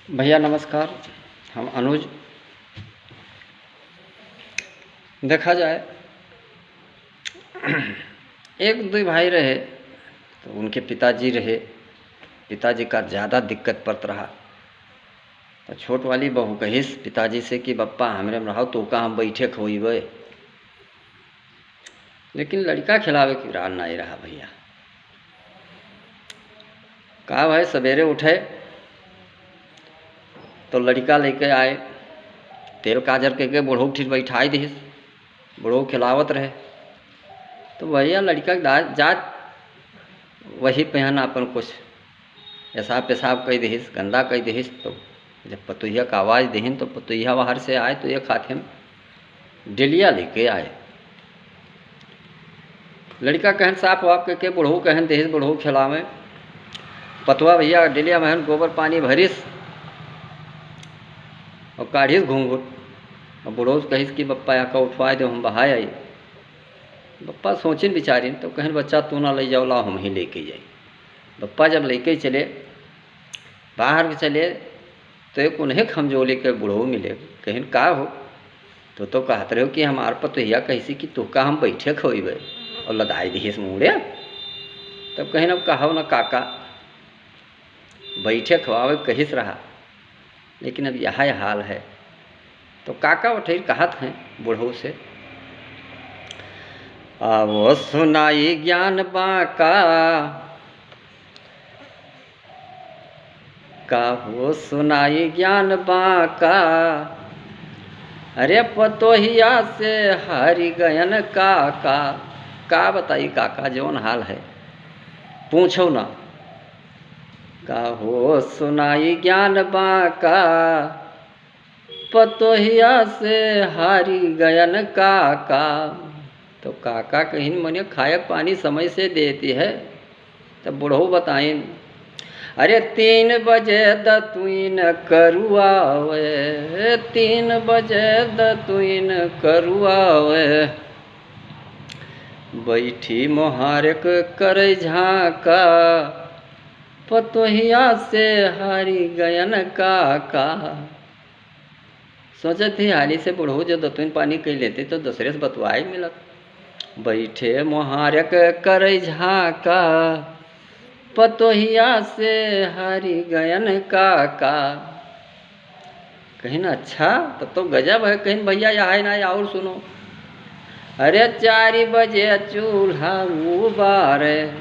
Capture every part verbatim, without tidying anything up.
भैया नमस्कार, हम अनुज। देखा जाए, एक दुइ भाई रहे, तो उनके पिताजी रहे, पिताजी का ज्यादा दिक्कत पड़त रहा। तो छोट वाली बहू कहिस पिताजी से कि "बप्पा, हमरे में रहो, तोका हम बैठे खवइबे।" लेकिन लड़िका खिलावे के रान नाहीं रहा भैया। का भाई, सबेरे उठे तो लड़िका लइके आए, तेल काजर कइके बुढ़ऊ ठीक बैठाई दिहिस, बुढ़ऊ खिलावत रहे। तो भैया लड़िका के दा-, जात वही पहन अपन कुछ पेशाब पेशाब कइ दिहिस, गंदा कइ दिहिस। तो जब पतोहिया का आवाज दिहिन तो पतोहिया बाहर से आए तो एक हाथे में डेलिया लइके आए। लड़िका कहन साफ वाफ कइके बुढ़ऊ कहन दिहिस, बुढ़ऊ खिलावे। पतोहू भैया डेलिया महन गोबर पानी भरिस और काढ़िस घूंघट। और बुढ़ऊ से कहिस कि "बप्पा, यहाँ का उठवाए दो, हम बहाए आई।" बप्पा सोचिन विचारिन तो कहन "बच्चा, तू ना लइ जाओ, लाओ हम ही लइके जाई।" बप्पा जब लइके चले, बाहर के चले, तो एक उन्हें खमजोली के बुढ़ऊ मिले, कहिन "का हो, तो, तो कहत रहे हो कि हमार पतोहिया कहिसी कि तोका हम बैठे खवइबे और लदाई दिहिस मुड़े।" तब कहिन "अब कहो ना काका, बैठे खवावे कहिस रहा, लेकिन अब यह हाल है।" तो काका उठे कहत हैं बुढ़ऊ से, "आवो सुनाई ज्ञान बाका, का हो सुनाई ज्ञान बाका, अरे पतोहिया से हारी गयन काका।" का बताई काका, जौन हाल है पूछो ना। का हो सुनाई ज्ञान बाका, पतोहिया से हारी गयन काका। तो काका कहिन "मने खाए पानी समय से देती है।" तब बुढ़ऊ बताइन, अरे तीन बजे दतुइन करुआवे, तीन बजे दतुइन करुआवे, बैठी मोहारक करे झांका, पतोहिया से हारी गयन काका। सोचत ही हाली से बुढ़ऊ जो दतुइन पानी कइ लेते तो दूसरे से बतवाए मिलत। बैठे मोहारक करे झांका, पतोहिया से हारी गयन काका। कहिन अच्छा, तब तो गजब है। कहिन भैया यह है ना, और सुनो। अरे चारि बजे चूल्हा उबारे,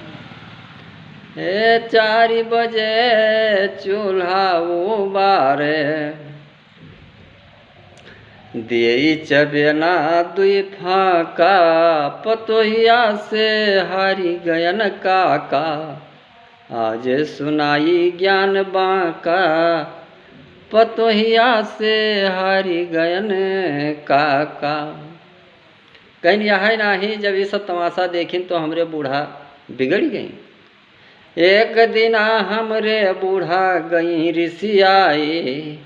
ए चारि बजे चूल्हा उबारे, देई चबेना दुई फाका, पतोहिया से हारी गयन काका। आज सुनाई ज्ञान बाका, पतोहिया से हारी गयन काका। कहिन यह है नाही, जब ये सब तमाशा देखिन तो हमरे बूढ़ा बिगड़ गई। एक दिना हमरे बूढ़ा गई रिसियाई,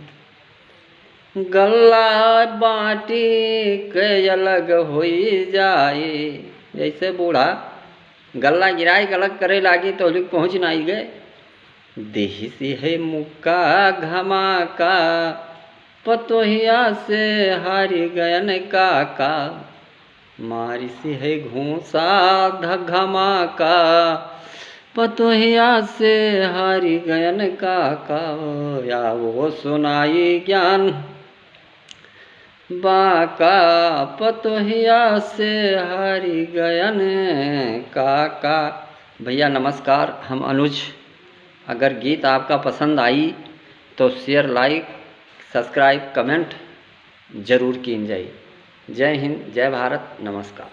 गल्ला बाटी के अलग होई जाई। जैसे बूढ़ा गल्ला गिराई के अलग करे लागी तो लोग पहुँच नाई गए। देहिसी है मुक्का घमाका, पतोहिया से हारी गयन काका। मारिसी है घूसा धघमाका, पतोहिया से हारी गयन काका। या वो सुनाई ज्ञान बाका, पतोहिया से हारी गयन काका। भैया नमस्कार, हम अनुज। अगर गीत आपका पसंद आई तो share, like, subscribe, comment जरूर कीन जाई। जय हिंद, जय भारत, नमस्कार।